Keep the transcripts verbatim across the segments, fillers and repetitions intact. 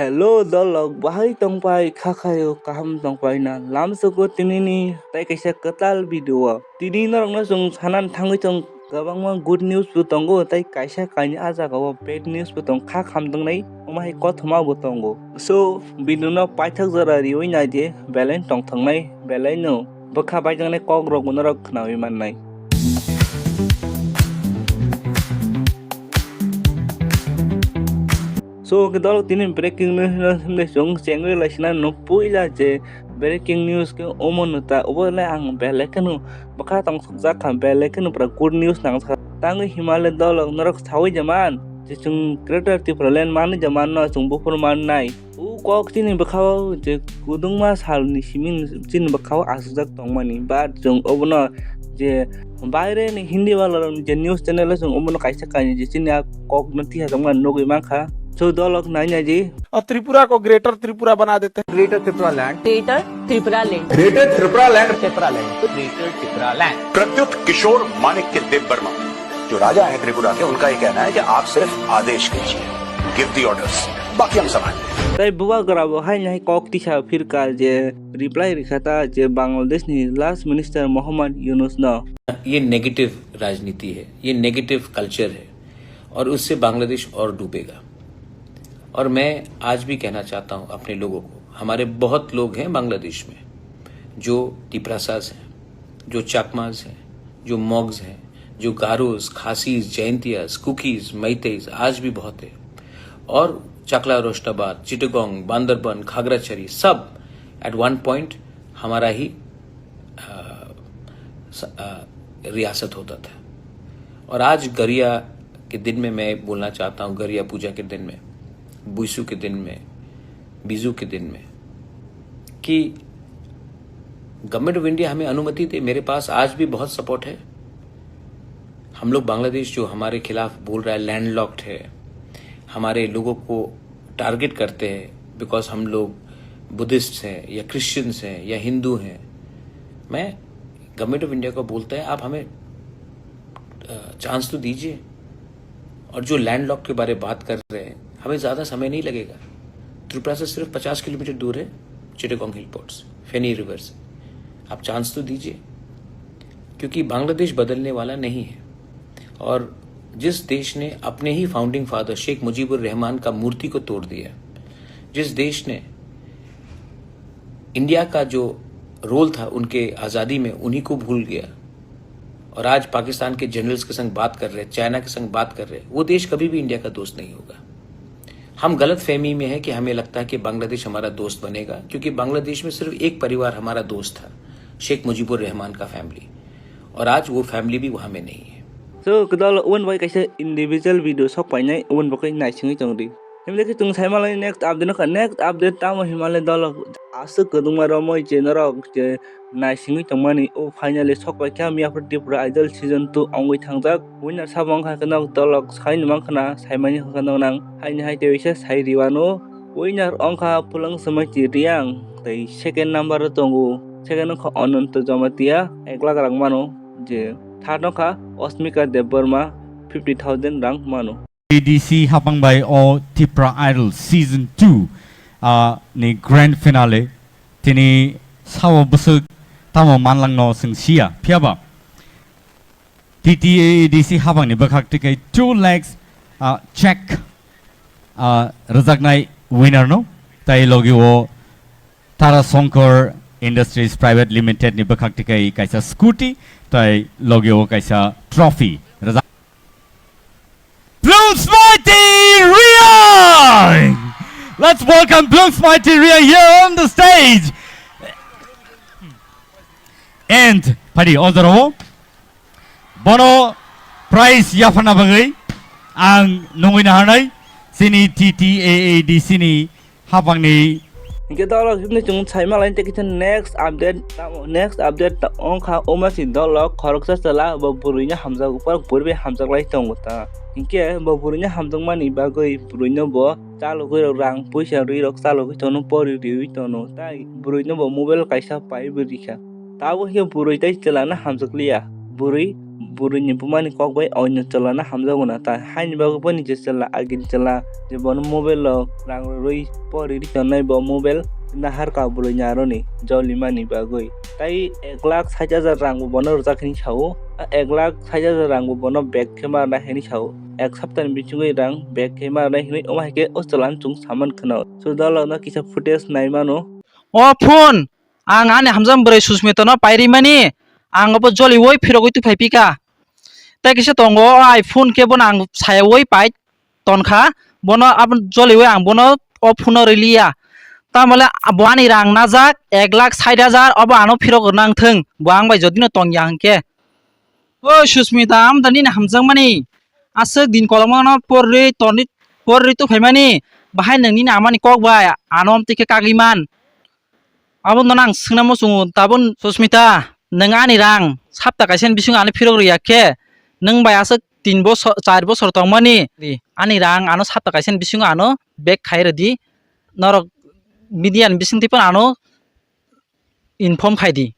Hello dolok, bahai tongpai, kha khayo, kaham tongpai na? Lamsoko tinini tai kaisa kwtal video o. Tini norokno chwng sanan thangwi tong kwbangma good news bo tongo, tai kaisa kainwi ah jagao bad news bo tong kha khamjaknai, omo hai kothoma bo tongo. So, video no paithak jora riwi naidi, belai tongthoknai, belai no bwkha baijaknai kok rok bo norok khnawi mannai. So, hwnkhe dolok tini breaking news hwnwi chwng chengwi laisina no puila je breaking news khe omo no ta, obo le ang belai kheno bwkha tong sokjak kha, belai kheno pura good news nang sakha. Tangwi himale dolok norok sawi jaman je chwng Greater Tipraland manwi jaman no chwng buphuru mannai. O kok chini bwkhao je kwdwngma salni simi chini bwkhao aswkjak tongmani, but chwng obono je baire ni Hindi wala rok je news channel o chwng obono kaisa kainwi je chini a kok no tisajakmani nugwi mankha. So dolok nai nai di. और त्रिपुरा को ग्रेटर त्रिपुरा बना देते हैं। Greater Tripura land. Greater Tripura land. Greater Tripura land. Tripura land. Tripura land. Pradyot Kishore Manikya Deb Barma जो राजा है त्रिपुरा के, उनका ये कहना है कि आप सिर्फ आदेश कीजिए, गिव दी ऑर्डर्स, बाकी हम संभाल लेंगे। Tai bubagra bo haini hai kok tisa phirkha je reply rikha ta je Bangladesh ni last minister Mohammad Yunus no. ये नेगेटिव राजनीति है, ये नेगेटिव कल्चर है और उससे बांग्लादेश और डूबेगा। और मैं आज भी कहना चाहता हूँ अपने लोगों को, हमारे बहुत लोग हैं बांग्लादेश में जो तिप्रासास हैं, जो चाकमास हैं, जो मॉग्स हैं, जो गारोस, खासीज, जयंतियास, कुकीज, मैतेईज आज भी बहुत है। और चकला, रोस्टाबाद, चिटगोंग, बांदरबन, खागराछड़ी सब एट वन पॉइंट हमारा ही अ, स-, अ, रियासत होता था। और आज गरिया के दिन में मैं बोलना चाहता हूँ, गरिया पूजा के दिन में, बुइसू के दिन में, बिजू के दिन में, कि गवर्नमेंट ऑफ इंडिया हमें अनुमति दे। मेरे पास आज भी बहुत सपोर्ट है। हम लोग बांग्लादेश जो हमारे खिलाफ बोल रहा है, लैंडलॉक्ड है, हमारे लोगों को टारगेट करते हैं बिकॉज हम लोग बुद्धिस्ट हैं या क्रिश्चियंस हैं या हिंदू हैं। मैं गवर्नमेंट ऑफ इंडिया को बोलता है, आप हमें चांस तो दीजिए। और जो लैंडलॉक के बारे में बात कर रहे हैं, हमें ज़्यादा समय नहीं लगेगा। त्रिपुरा से सिर्फ पचास किलोमीटर दूर है चिटागोंग हिल पोर्ट्स, फेनी रिवर से। आप चांस तो दीजिए, क्योंकि बांग्लादेश बदलने वाला नहीं है। और जिस देश ने अपने ही फाउंडिंग फादर शेख मुजीबुर रहमान का मूर्ति को तोड़ दिया, जिस देश ने इंडिया का जो रोल था उनके आज़ादी में, उन्हीं को भूल गया और आज पाकिस्तान के जनरल्स के संग बात कर रहे, चाइना के संग बात कर रहे, वो देश कभी भी इंडिया का दोस्त नहीं होगा। हम गलत फहमी में है कि हमें लगता है कि बांग्लादेश हमारा दोस्त बनेगा, क्योंकि बांग्लादेश में सिर्फ एक परिवार हमारा दोस्त था, शेख मुजीबुर रहमान का फैमिली, और आज वो फैमिली भी वहाँ में नहीं है। So, kedol, one by kaisa individual video sok painai, one by kai naisingwi tongdi. Himle khe chwng saimalai next update no kha, next update tamo himale dolok aswk kwdwngma romwi je norok je naisingwi tongmani, o finally sok pai kha Miyapur Tripura Idol season two ongwi thangjak. Winner sabo wngkha khe nok dolok saino mankha na, saimani wngkha nok nang haini hai tei waisa sai riwano. Winner wngkha Phulang Swmaiti Reang tei second number o tongo, second wngkha Ananto Jamatia ek lakh rang mano, je third wngkha Osmika Debbarma fifty thousand rang mano. A D C hapang bai o Tipra Idol Season two, ah, ni grand finale. Tini sao bwswk tamo manlangno chwng siya. Phiyaba T T A A D C hapang ni bwkhak twi kai two lakhs, ah, check, ah, rwjaknai winner no. Tai logi o Tara Shankar Industries Private Limited ni bwkhak twi kai kaisa scooty, tai logi o kaisa trophy rwjak. Blooms Mighty Reang! Let's welcome Blooms Mighty Reang here on the stage. And, padi, ojaro, bono prize yaphana bagwi ang nungwi naharnai, chini T T A A D C ni hapangni. Hingke dolok himni chwng saima lai tei kisa next update, tamo next update ta wngkha, omo si dolok khoroksa chwla bo bwrwino hamjak, upar bwrwi bai hamjak lai tongo ta. Hingke bo bwrwino hamjakmani bagwi bwrwino bo chalogwi rok rang puisa rwi rok chalogwi tono, pori riwi tono, tai bwrwino bo mobile kaisa paiwi rikha. Tabuk khe bwrwi tei chwlano hamjakliya, bwrwi Bwrwini bumani kok bai oino chwlano hamjakgo na ta. Haini bagwi boni je chwla, agini chwla, je bono mobile rok rang rwrwi poriri tongnai bo mobile nahar ka bwrwini aroni jolimani bagwi. Tai ek lakh sait hajar rang bo bono rwjak hinwi sao. A ek lakh sait hajar rang bo bono back khe ma rwnai hinwi sao. Ek saptani bisingwi rang back khe ma rwnai hinwi omo hai khe o chwlano chwng saman khwnao. Sudolokno kisa footage nai mano. O phone, ang ani hamjak bwrwi Susmita no pairimani, ang obo joliui phirogwi tuphai pika. Tei kisa tongo, o iPhone khe bono ang sayaui pai tonkha, bono abo joliui ang bono o phone no riliya. Tamole bo ani rang najak ek lakh sait hajar, obo ano phirok rwna wngthung, bo ang bai jodi no tongya hwnkhe. O Susmita, amo da nini hamjakmani aswk din kolokma no porri toni, porri tuphaimani, bahai nwng nini amani kok bai ano amtwi khe kagwi man. Abo no ang swngna muchungo, tabuk Susmita, nwng ani rang sapta kaisa ni bisingo ano phirok rwya khe, nwng bai aswk tin bosor, char bosor tongmani, ani rang ano sapta kaisa ni bisingo ano back khai rwdi, norok media ni bisingtwi phano ano inform khai di.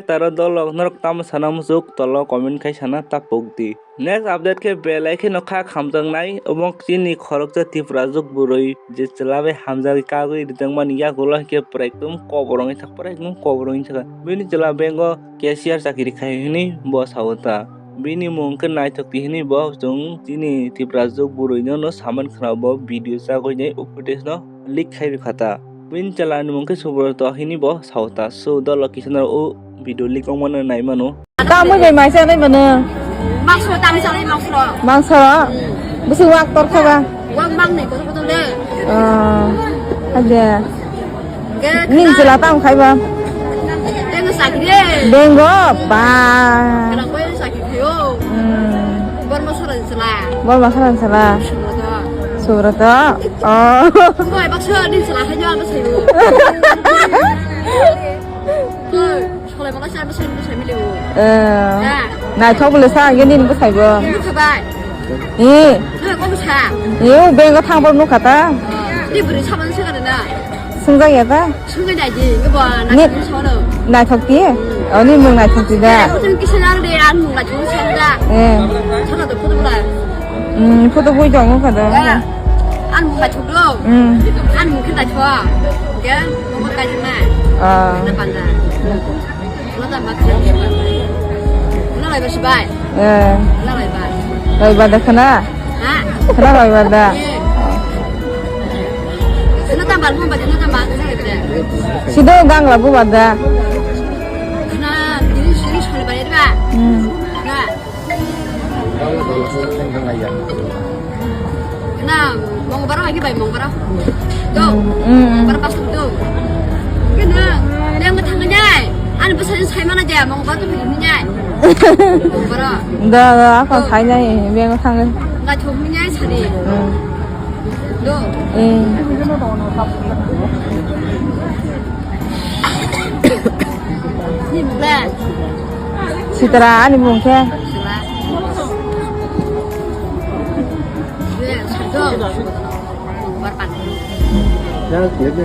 Taro dolok norok tamo sana muchuk tolo comment khai sana ta pok di. Next update khe belai kheno kha khamjaknai omo chini khoroksa Tiprajwk bwrwi je chwla bai hamjagwi kagwi rijak mani yagulo hinkhe pura ekdom kobor wngwi thak pura ekdom kobor wngwi thaka. Bini chwla bank o cashier chakiri khai hwnwi bo sao ta. Bini mung khe naithok twi hwnwi bo chwng chini Tiprajwk bwrwino no saman khna bo video chagwi nai o footage no leak khai rwkha ta. Bini chwla ni mung khe Subroto hwnwi bo sao ta. So dolo kisa no o video leak wngmano nai mano. Tamwi bai mai chanai mano. Mangso tani chanai mangso. Mangso. Bisi wak tor kha ba. Wak mang ni kotor kotor de. Oh. Ade. Ning chwla tamo khai ba? Tengo sakri de. Dengo ba. Kana koi sakri yo. Hmm. Borma saran chwla. Borma saran chwla. Subroto. Subroto. Oh. Koi bakso ning chwla hai yo ano sayo. Koi, solai mala sa ano sayo ano sayo milio. Eh. Naithok bole sa ang nini bwsai bo. Bwkha bai. Eh. Nokha kok sa. Eh, o bank o thang bo nukha ta. Ni bwrwi saban se kana na. Swngjak ya ta? Swngjak ya di, ibo naithok sono. Naithok di? Oni mung naithok di da. Kutung kisa nang de, an mung naithok sono da. Eh. Sono to kutung la. Hmm, photo bui dong ka da. An mung naithok do. Hmm. An mung khe naithok. Ke, mung ka jima. Ah. Na panda. Khna tamba khna. Khna laibar sibai. Eh. Khna laibar. Laibar da khna? Ha? Khna laibar da? Eh. Khna tamba khna ba khna tamba khna laibar. Sido gang labu bada. Khna diri siri soli bai ba. Hmm. Khna. Na, mongbar lagi bai mongbar. Do. Mm, mm. Mongbar pas do. Kena, yang ketang nyai. Ani pesan saya mana dia? Mongbar tu begini nyai. Mongbar. Da, da, apa saya nyai? Yang ketang. Enggak cuma nyai sari. Hmm. Do. Eh. Ni bla. Sitra ani mung khe.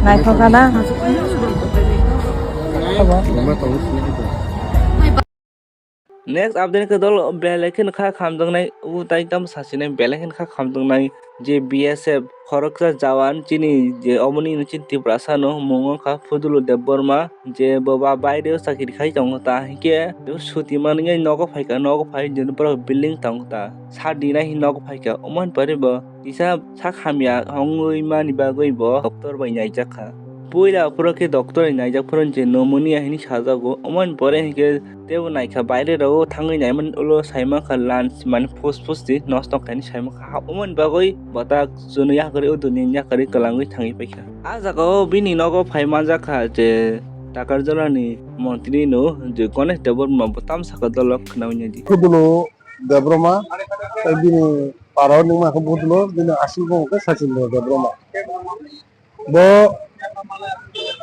Naithok kha na? Next update khe dol belai kheno kha khamjaknai, o tai tamo sasinai belai kheno kha khamjaknai. Je B S F khoroksa jawan chini je omoni chini Tiprasa no mung wngkha Pudulu Debbarma, je bo ba baire o chakiri khai tongo ta hinkhe suti manwi nogo phaikha, nogo phai jeni borok building tongo ta sa dinai hin nogo phaikha omo hin pore bo kisa sak hamya wngwi mani bagwi bo doctor bai naijak kha. Puila phuru khe doctor bai naijak phuru je pneumonia hinwi sajago omo hin pore hinkhe teibo naikha baire rogo thangwi naimani ulo saimankha lungs mani phus phus di nosto khaini saimankha. Omoni bagwi bwtak chwngno yakarwi o duniani yakarwi kwlangwi thangwi paikha. A jagao bini nogo phai manjakha je Takarjalani montri no je Ganesh Debbarma bo tamsaka dolo khwnaui naidi. Pudulu Debbarma tei bini parao nungma khe Pudulu, bini aswk bo khe Sachindra Debbarma. Bo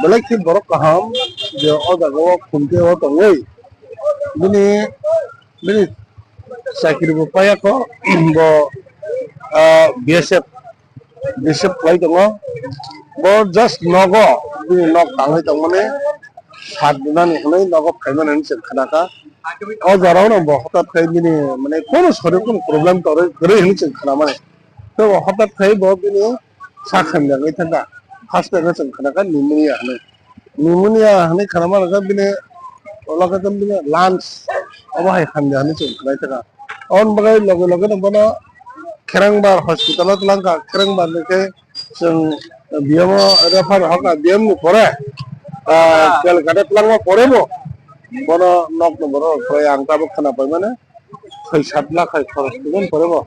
belai khe borok kaham je o jaga o khumte o tongwi bini, bini chakri bo paiya kho, bo, ah, B S F receive khlai tongo. Bo just nogo, bini nok tangwi tongmani sat dinani hinwi nogo phaimani hinwi chwng khnakha. O jorao no bo hothat khe bini, mane, kono sori kono problem torwi kwrwi hinwi chwng khnamani. Tei bo hothat khe bo bini sak hamya wngwi thangkha. First time no chwng khnakha pneumonia hinwi. Pneumonia hinwi khnamani khe bini, ulo khe bini lungs obo hai hamya hinwi chwng khnai thangkha. Aboni bagwi loge loge no bono Kherangbar hospital o twlangkha. Kherangbar ni khe chwng B M o refer hokha, B M ni pore, ah, Calcutta twlangma pore bo bono nok no borok rok khlai, ang tabuk khna pai mano. Soi sat lakh hai khoros tongmani pore bo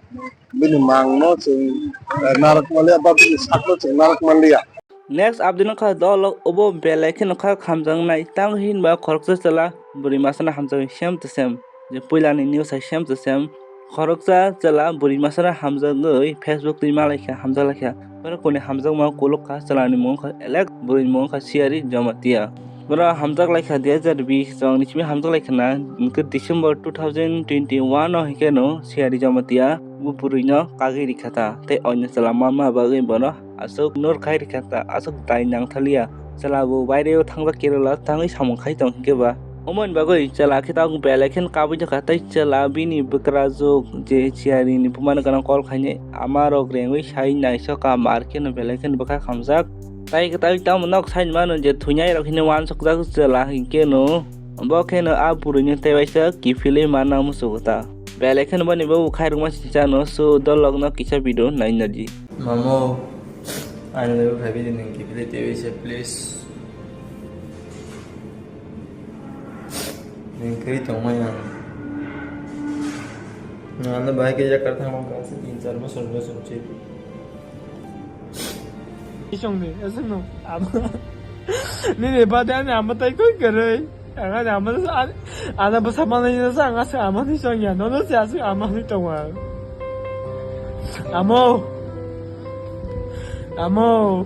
bini mang no chwng, eh, narwk manliya ba bini sak no chwng narwk manliya. Next update no kha dol obo belai kheno kha khamjaknai, tamo hinba khoroksa chwla bwrwi masa no hamjaknai same to same. Je puila ni news hai same to same. Khoroksa chwla bwrwi masa no hamjagwi Facebook twi malaikha, hamjaklaikha. Borok kuni hamjakma kuluk kha, chwla ni mung kha Alex, bwrwi ni mung kha Siyari Jamatia. Borok hamjak laikha dui hajar bish chwng ni simi hamjak laikha na, hwnkhe December two thousand twenty one o hwnkhe no Siyari Jamatia bo bwrwi no kagwi rikha ta, tei onyo chwla manma bagwi bono aswk nur khai rikha ta, aswk dai nangthaliya. Chwla bo baire o thangjak Kerala thangwi samung khai tong hwnkhe ba. Omoni bagwi chwla khe tabuk belai kheno kabui tongkha, tei chwla bini bwkrajwk je Siyari ni buma no gana call khainai ama rok rengwi sai naisokha mar kheno belai kheno bwkha khamjak. Tai kwtal tamo nok sai mano je thwinai rok hino wansukjak chwla hinkhe no bo kheno a bwrwino tei waisa kiphilwi manna muchungo ta. Belai kheno boni bo khairokma sinchano, so dolokno kisa video naina di. Mamo, ani logo phaibi di nwng kiphilwi tei waisa please. Nwng kwrwi tongmani ang. Nwng ano bahai khe yakar thangma kha se tin char bosor bosor se. Isongni, isongno. Nini bade ani ama tai koi kwrwi. Ang ani ama, ani, ana bwsa manwi sa ang asa ama ni songya. Nono se asa ama ni tongwa. Amo. Amo.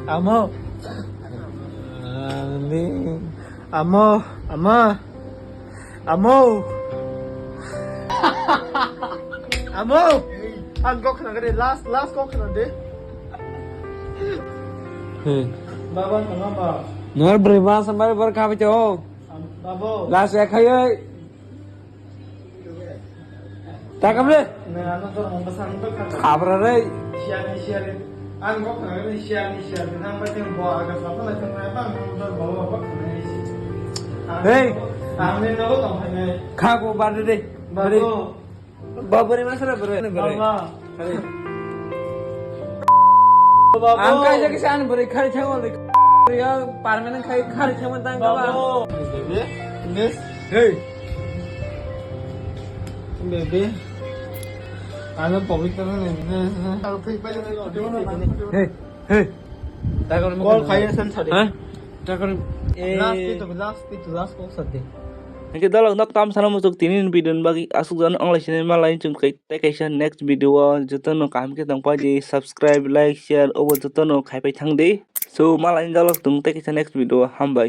Amo. Ani. Amo, ama. Amo. Amo. Ang kok khna de, last, last kok khna de. He. Baba, tama ba. Nor brema sambar bar khabi to. Babo. Last ya khayo. Takam le. Nang ano to mong pasang to kha. Khabra re. Siani siani. Ang kok nang ni siani siani nang ba teng bo aga sapa la teng nang ba ang to bo bo kok nang ni si. Hey. Ang ni no tong hai nai. Kha ko bar de. Babo. Babo ni masra bro. Babo. Babo. Ang kai jagi san bro khari thang le. Ya permanent khai khari thang tang ba. Babo. Miss. Hey. Baby. Ano pawitro na. Hey, hey. Takon mo. Call khai san sadi. Ha? Takon. Last pitu, last pitu, last call sadi. Hingke dolok nok tam sana muchuk tini ni video ni bagwi asuk jan onglai sini malai chung kai tei kaisa next video o joto no kaham khe tong pai di subscribe, like, share obo joto no khai pai thang di. So malai dolok tung tei kaisa next video o hambai.